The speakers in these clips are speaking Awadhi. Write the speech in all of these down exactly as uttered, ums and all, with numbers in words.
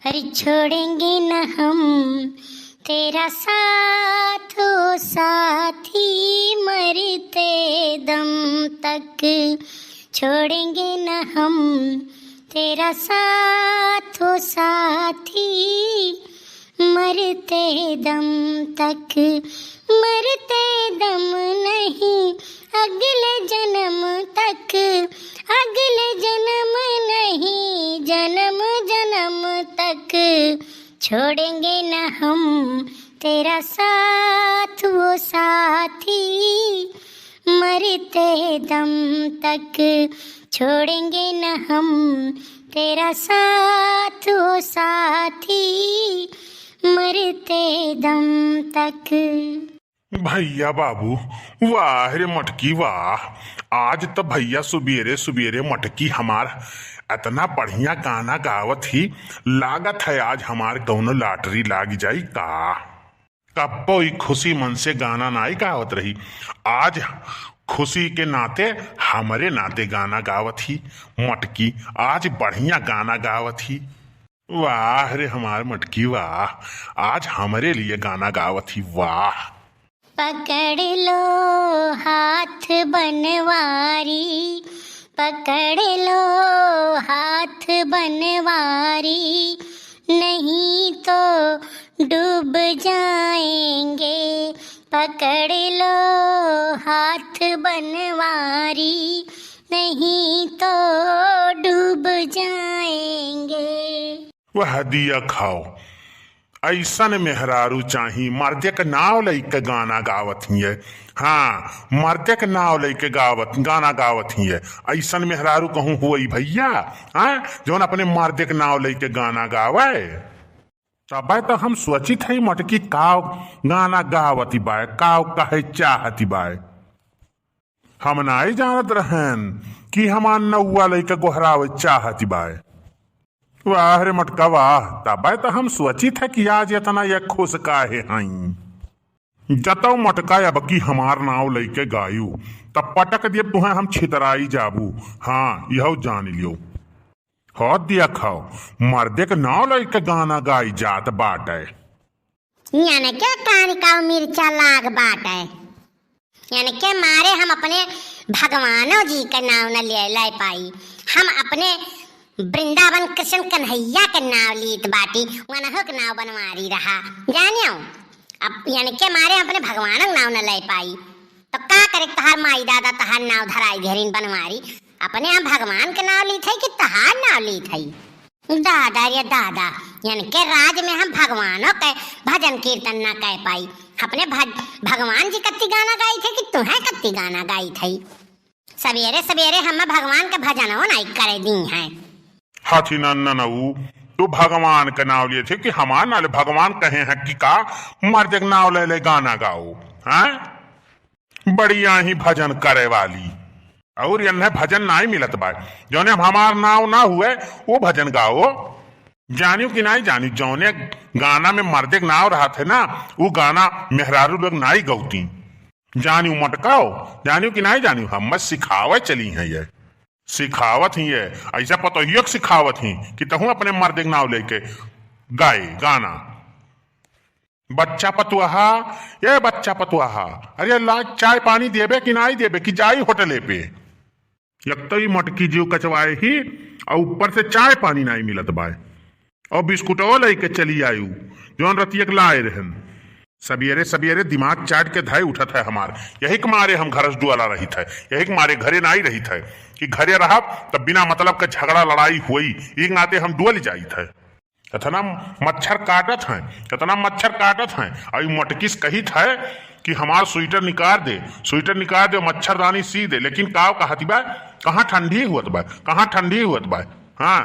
अरे छोड़ेंगे न हम तेरा साथ, ओ साथी, मरते दम तक। छोड़ेंगे न हम तेरा साथ, ओ साथी, मरते दम तक। मरते दम नहीं, अगले जन्म तक। अगले जन्म नहीं, जन्म जन्म तक। छोड़ेंगे न हम तेरा साथ, ओ साथी, मरते दम तक। छोड़ेंगे न हम तेरा साथ, ओ साथी, मरते दम तक। भइया बाबू, वाह रे मटकी वाह। आज त भइया सुबेरे सुबेरे मटकी हमार एतना बढ़िया गाना गावत ही, लागत है आज हमार कउनो lottery लागि जाई का। कब्बो ई खुशी मन से गाना नाई गावत रही, आज खुशी के नाते हमरे नाते गाना गावत ही। मटकी आज बढ़िया गाना गावत ही। वाह रे हमार मटकी वाह, आज हमरे लिए गाना गावत ही वाह। पकड़ लो हाथ बनवारी, पकड़ लो हाथ बनवारी, नहीं तो डूब जाएंगे। पकड़ लो हाथ बनवारी, नहीं तो डूब जाएंगे। वह दिया खाओ, अइसन मेहरारू चाही, मर्दे क नाव लइके गाना गावत हिये। हाँ, मर्दे क नाव लइके गावत, गाना गावत हिये। अइसन मेहरारू कहूँ होई भइया, हाँ, जउन अपने मर्दे क नाव लइके गाना गावे? तबे त हम सोचित हई मटकी काव गाना गावती बाय, काव कहे चाहती बाय। हम नाई जानत रहेन कि हमार नउआ लइके गोहरावे चाहती बाय। वाह रे मटका वाह, तबे त हम सोचित है कि आज एतना ये खुश काहे हईं। जतौ मटका अब की हमार नाव लइके गायू, तब पटक देब तुहें हम छितराई जाबू। हाँ, यहौ जान लियो। हौ दिया खाओ, मर्दे के नाव लइके गाना गाई जात बाटे। यानी के कान का मिर्चा लाग बाटे। यानी के मारे हम अपने भगवानो जी के नाव न ले, ले पाई। हम अपने वृंदावन कृष्ण कन्हैया के नाव लीत बाटी, वनहो के नाव बनवारी रहा। जानियो, अब यानी के मारे हम अपने भगवानो के नाव न ले पाई। तो का करे, तहार माई दादा तहार नाव धराई घेरिन बनवारी। अपने हम भगवान के नाव लीत है कि तहार नाव लीत है? दादा रे दादा, इनके राज में हम भगवानों के भजन कीर्तन ना कह पाई। अपने भज-, भगवान जी कत्ती गाना गाई थे कि तुहें कत्ती गाना गाई थे? सबेरे सबेरे हम भगवान के भजनो नहीं करे दी हैं। हाथी नन्ना नऊ, तू भगवान के नाव लिए थे कि हमार नाले भगवान कहे हैं कि का मर्दे के नाव ले ले गाना गाओ, हैं? बढ़िया ही भजन करे वाली। और यन्हे भजन नाई मिलत बा। जौने हमार नाव ना हुए, वो भजन गाओ। जानियो कि नाई जानियो, जौने गाना में मर्दे के नाव रहत है ना, वो गाना मेहरारू लोग नाई गौती। जानियो मटकाओ, जानियो कि नाई जानियो, हम सिखावे चली हैं ये। सिखावत ही ये, ऐसा पतोहियो के सिखावत ही कि तहूँ अपने मर्दे के नाव लेके गाए गाना। बच्चा पतुआहा, ए बच्चा पतुआहा, अरे ला चाय पानी देबे कि नाई देबे कि जाई होटले पे? एक तो ई मटकी जीव कचवाए ही, और ऊपर से चाय पानी नाई मिलत बाय, और बिस्कुटवा लेके चली आयु, जौन रतिया के लाए रहन। सबेरे सबेरे दिमाग चाट के धाई उठत है हमार, यही के मारे हम घर से डुअला रहित है, यही के मारे घरे नाई रहित है कि घरे रहब तब बिना मतलब के झगड़ा लड़ाई हुई, ई नाते हम डुअल जाइत है। इतना मच्छर काटत हैं, इतना मच्छर काटत हैं। अउ ई मोटकिस कहित है कि हमार स्वेटर निकाल दे, स्वेटर निकाल दे, मच्छरदानी सी दे। लेकिन काव कहती बा, कहाँ ठंडी हुअत बा, कहाँ ठंडी हुअत बा? हाँ,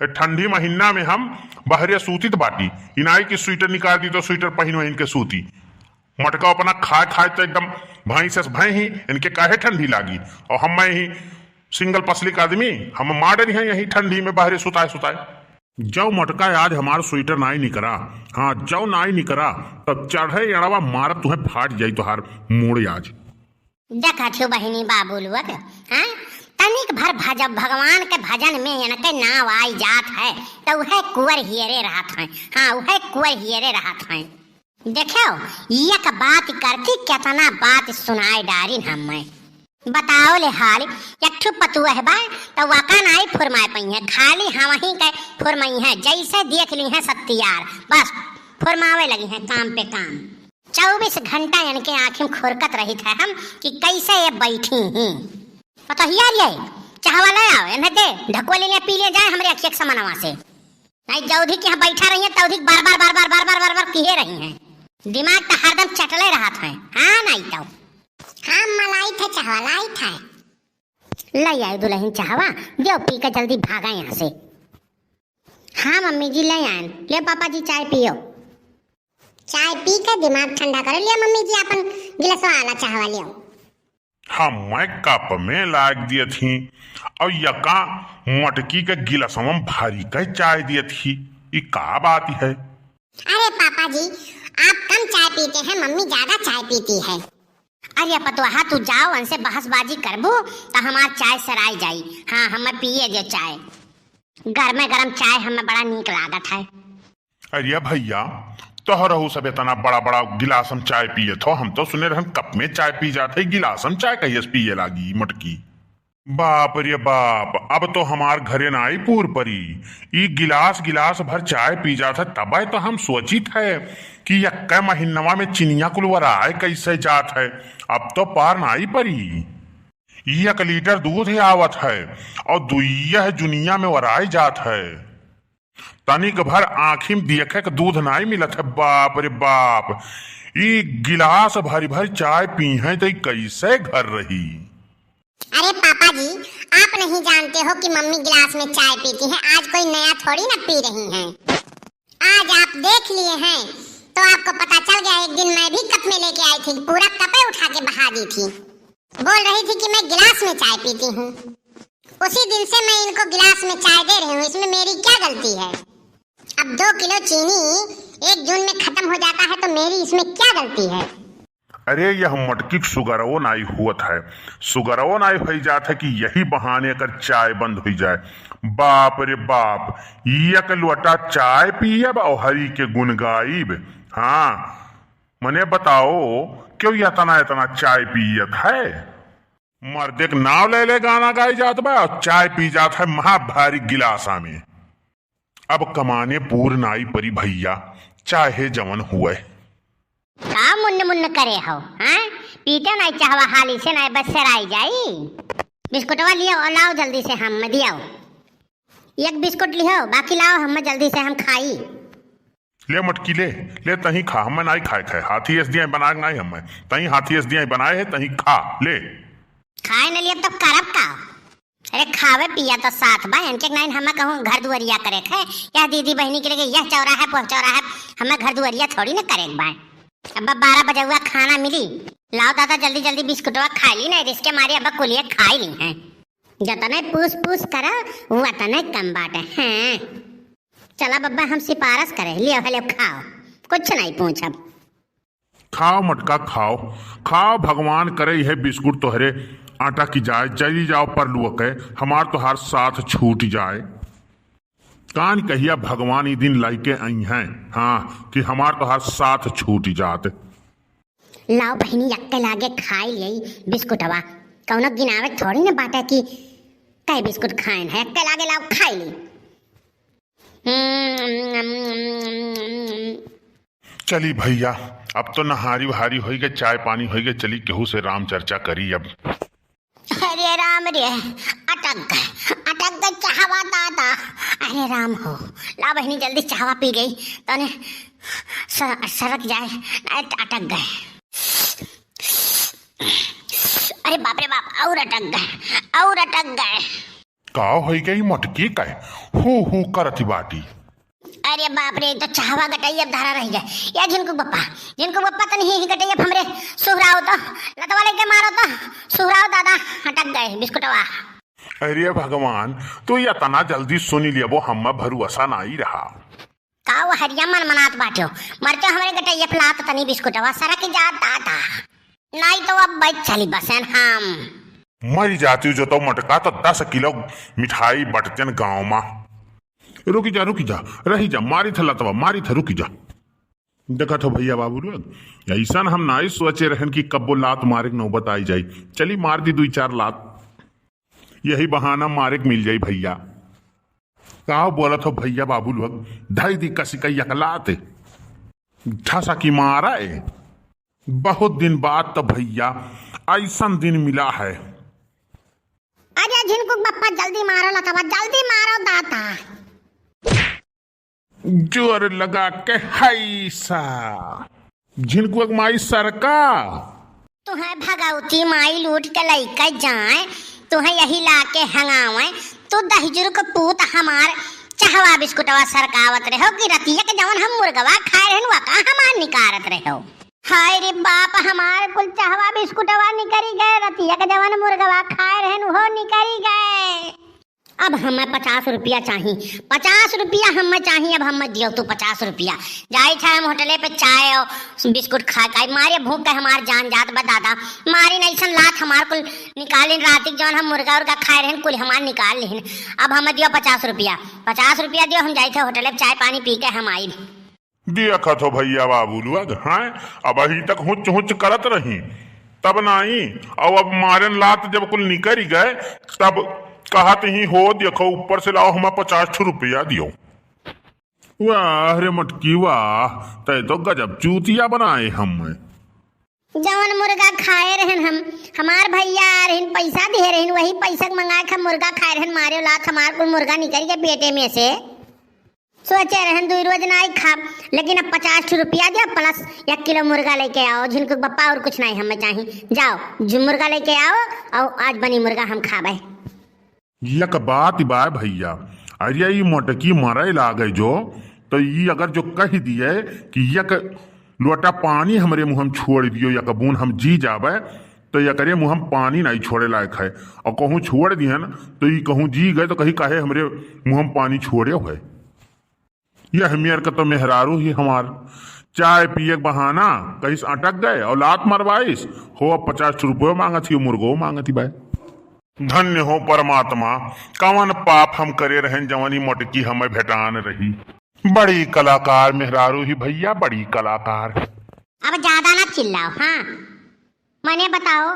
ए ठंडी महीना में हम बहरे सूतित बाटी, इनाई की स्वेटर निकाल दी तो स्वेटर पहिन वहिन के सूती। मटका अपना खाए खाए तो एकदम भैंस अस भय ही, इनके काहे ठंडी लागी? और हम मैं ही सिंगल पसलिक आदमी, हम मार डरी हैं यही ठंडी में बहरे सुताए सुताए। जौ मटका आज हमार स्वेटर नाई निकरा, हाँ, जौ नाई निकरा, तब चढ़े एड़वा मारत तुहें फाट जाई तुहार मूड़ आज। देखा छो बहिनी बाबू लोग, हाँ, तनिक भर भज-, भगवान के भजन में इनके नाव आई जात है, तो वह कुंवर हियरे रहत हैं। हाँ, वह कुंवर हियरे रहत हैं। देखो, एक बात करती, कितना बात सुनाए डारिन हमें। बताओ ले हाल, एक ठो पतुआ है बा, तो वका नाई फुरमाए पइहें, खाली हमहीं के फुरमाई है, जैसे देख ली है सत्तियार, बस फुरमावे लगी हैं काम पे काम। चउबीस घंटा इनके आँखी में खुरकत रहित है हम कि कैसे ये बैठी ही। पतोहिया रे, चाहवा ले आओ, इन्हें दे, ढकोली ले पी ले जाए हमरे अखिया के समनवा से। नाहीं, जौधी के यहाँ बैठा रही हैं, तौधी बार बार, बार बार, बार बार, बार बार किहे रही हैं। दिमाग तो हरदम चटले रहत है। हाँ, नाहीं तो। हाँ, अम्मा, लाइत है चाहवा, लाइत है। ले आई दुलहिन चाहवा, देव पी के जल्दी भागा यहाँ से। हाँ मम्मी जी, ले आयन। ले पापा जी, चाय पियो। चाय पी के दिमाग ठंडा करो। ले मम्मी जी, अपन गिलासवा आला चाहवा ले आओ। हम्मे कप में लाग दियत ही, और यका मटकी के गिलासवा में भरी के चाय दियत ही। ई का बात है? अरे पापा जी, आप कम चाय पीते हैं, मम्मी ज्यादा चाय पीती है। अरे पतोहा, तू जाओ, उनसे बहसबाजी करबू तो हमार चाय सराई जाई। हाँ, हमें पिए दे चाय, गरमे गरम चाय हमें बड़ा नीक लागत है। अरे भैया, तोहरहू सब इतना बड़ा बड़ा गिलास में चाय पियत हो, हम तो सुने रहन कप में चाय पी जात है, गिलास में चाय कहिए से पिए लागी मटकी। बाप रे बाप, अब तो हमार घरे नाई पूर परी। ई गिलास गिलास भर चाय पी जात है, तबे तो हम सोचित है कि यक्के महीनवा में चिनिया कुल वराय कैसे जात है। अब तो पार नाई परी। एक लीटर दूध ही आवत है और दुइया है जुनिया में वराय जात है। तनिक भर आँखी में देखे के दूध नाई मिलत है। बाप रे बाप, ई गिलास भरी भरी चाय पीहें तो ई कैसे घर रही? अरे पापा जी, आप नहीं जानते हो कि मम्मी गिलास में चाय पीती हैं? आज कोई नया थोड़ी ना पी रही हैं। आज आप देख लिए हैं तो आपको पता चल गया। एक दिन मैं भी कप में लेके आई थी, पूरा कपे उठा के बहा दी थी। बोल रही थी कि मैं गिलास में चाय पीती हूँ। उसी दिन से मैं इनको गिलास में चाय दे रही हूँ, इसमें मेरी क्या गलती है? अब दो किलो चीनी एक जून में खत्म हो जाता है तो मेरी इसमें क्या गलती है? अरे यह मटकी के सुगरवो नाई हुअत है, सुगरवो नाई होई जात है कि यही बहाने एकर चाय बंद होई जाए। बाप रे बाप, एक लोटा चाय पियब और हरि के गुण गाइब। हाँ, मने बताओ, क्यों इतना इतना चाय पियत है? मर्दे के नाव ले ले गाना गाई जात बा और चाय पी जात है महा भारी गिलासा में। अब कमाने पूर नाई परी भैया, चाहे जवन हुए। का मुन्न मुन्न करे हो, हाँ? पीते नाई चाहवा हाली से, नाई बस सराई जाई। बिस्कुटवा लियो और लाओ जल्दी से, हम दियाओ। एक बिस्कुट लिहो, बाकी लाओ, हम जल्दी से हम खाई। ले मटकी ले, ले तहीं खा, हमें नाई खाए खाए। हाथी एस दिया बनाए नाई हमें, तहीं हाथी एस दिया बनाए है, तहीं खा, ले। खाए न लिए तब करब का? अरे खावे पिया तो साथ बा, इनके नाई हमें कहूँ घर दुआरिया करे खाए, यह दीदी बहनी के लगे यह चौरा है, पोह चौरा है, हमें घर दुआरिया थोड़ी न करे बा। अब बारह बजे हुआ खाना मिली, लाओ दादा जल्दी जल्दी बिस्कुटवा खा ली, नहीं रिस्के मारे अब कुलिया खा ही ली हैं। जतने पूछ पूछ करा, वतने कम बाटे हैं। चला बब्बा, हम सिफारिश करे, लियो, हले खाओ, कुछ नहीं पूछब। खाओ मटका खाओ, खाओ, भगवान करे यह बिस्कुट तोहरे आटा की जाए, चली जाओ परलुआ के, हमार तोहार साथ छूट जाए। कान कहिया भगवान ई दिन लाइके आई हैं, हाँ, कि हमार तोहार साथ छूट जात। लाओ बहिनी, यक्के लागे खाई लियई बिस्कुटवा। कौनो गिनावे थोड़ी न बाटे कि कै बिस्कुट खाएन है, यक्के लागे लाओ खाई ली। चली भैया, अब तो नहारी वहारी होई गए, चाय पानी होई गए, चली केहू से राम चर्चा करी अब। अरे राम रे, अटक गए, अटक गए चाहवा दादा। अरे राम हो, ला बहिनी जल्दी चाहवा पी गई, तने स-, सरक जाए, नहीं तो अटक गए। अरे बाप रे बाप, और अटक गए, और अटक गए। का होई गई मटकी का हू हू करत बाटी? अरे बाप रे, तो चाहवा गटई अब धारा रह गए। या झिनकू बप्पा, झिनकू बप्पा तनी ही गटई अब हमरे सुहराओ तो, लतवा लेके मारो तो, सुहराओ दादा, अटक गए बिस्कुटवा। अरे भगवान, तू इतना जल्दी सुनी लियबो, हम भरोसा नहीं रहा। का वो हरिया मन मनात बाट्यो, मरते हमरे गटई फलात तनी बिस्कुटवा सरक जात दादा। नहीं तो अब बैठ चली बसन हम। मरी जातिउ जो तो मटका तो दस किलो मिठाई बटतेन गाँव मा। रुकि जा, रुकि जा, रहि जा, मारित ह लतवा, मारित ह, रुकि जा। देखत हो भइया बाबू लोग, अइसन हम नाहीं सोचे रहेन कि कब्बो लात मारे क नौबत आइ जाई। चली मार दी दुइ चार लात, यही बहाना मारे क मिल जाई भइया। का बोलत हो भइया बाबू लोग, धइ दी कसिकै एक लात। ठसकि मारे। बहुत दिन बाद तो भइया अइसन दिन मिला है। अरे झिनकू क बप्पा, जल्दी मारो लतवा, जल्दी मारो दाता। जोर लगा के हैसा। झिनकुआ क माई सरका। तुहैं भगौती माई लूट के लइके जाए, तुहैं यही लाके हंगावे, तू दहिजुर क पूत हमार चहवा बिस्कुटवा सरकावत रहेउ कि रतिया क जवन हम मुर्गवा खाए रहेन, वका हमार निकारत रहेउ। हाय रे बाप, हमार कुल चहवा बिस्कुटवा निकरि गए, रतिया क जवन मुर्गवा खाए रहेन, उहो निकरि गए। अब हम्मै पचास रुपया चाही, पचास रुपया हम्मै चाही, अब हम्मै दियो तू पचास रुपया। जाइत है हम होटले पे चाय और बिस्कुट खाइ के आई, मारे भूख के हमार जान जात बा दादा। मारिन अइसन लात हमार कुल निकालिन, राती क जवन हम मुर्गा उर्गा खाए रहेन, कुल हमार निकाल लिहिन। अब हम्मै दियो पचास रुपया, पचास रुपया दियो, हम जाइत है होटले पे चाय पानी पी के हम आइब। देखत हो भइया बाबू लोग, हैं, अबहीं तक हुच हुच करत रही, तब नाहीं, अउ अब मारेन लात जब कुल निकरि गए, तब कहत ही हो, देखो, ऊपर से लाओ, हम्मै पचास ठो रुपया दियो। वाह रे मटकी वाह, तै तो गजब चूतिया बनाए हम्मै। जवन मुर्गा खाए रहेन हम, हमार भइया आ रहेन, पैसा दिहे रहेन, वही पैसा के मंगाए के हम मुर्गा खाए रहेन, मारे लात हमार कुल मुर्गा निकरि गए पेटे में से। सोचे रहेन दुइ रोज नाहीं खाब, लेकिन अब पचास ठो रुपया दियो plus एक किलो मुर्गा लइके आओ। झिनकू क बप्पा, और कुछ नाहीं हम्मै चाही, जाओ जो मुर्गा लइके आओ और आज बनी मुर्गा हम खाबै। एक बात बाय भइया, अरे ई मोटकी मरै लागे जो, तो ई अगर जो कहि दिए कि एक लोटा पानी हमरे मुँह में छोड़ि दियो, एक बून हम जी जाबै, तो एकरे मुँह में पानी नाहीं छोड़े लायक है। अउर कहूँ छोड़ि दिहन, तो ई कहूँ जी गए, तो कही काहे हमरे मुँह में पानी छोड़े है। यह मेर क तो मेहरारू ही हमार चाय पिए क बहाना कहिस अटक गए अउर लात मरवाइस हो, अब पचास रुपयो माँगत ही, मुर्गो माँगत ही बाय। धन्य हो परमात्मा, कवन पाप हम करे रहेन जवन ई मोटकी हम्मै भेटान रही। बड़ी कलाकार मेहरारू ही भइया, बड़ी कलाकार। अब ज्यादा ना चिल्लाओ, हाँ। मने बताओ,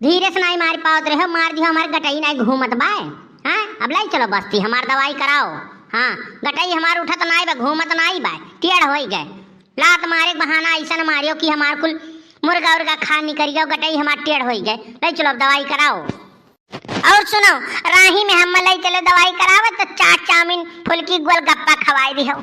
धीरे से नाहीं मारि पावत रहेउ, मार दिहो, हमार गटई नाहीं घूमत बाय। हाँ, अब लइ चलो बस्ती, हमार दवाई कराओ। हाँ, गटई हमार उठत नाहीं बा, घूमत नाहीं बा, टेढ़ होइ गए। लात मारे क बहाना अइसन मारियो कि हमार कुल मुर्गा उर्गा खा निकरि गयो, गटई हमार टेढ़ होइ गए। लइ चलो अब दवाई कराओ। अउर सुनो, राही में हम्मै लइ चलो दवाई करावे, तो चाट, चाउमीन, फुलकी, गोलगप्पा खवाइ दिहो।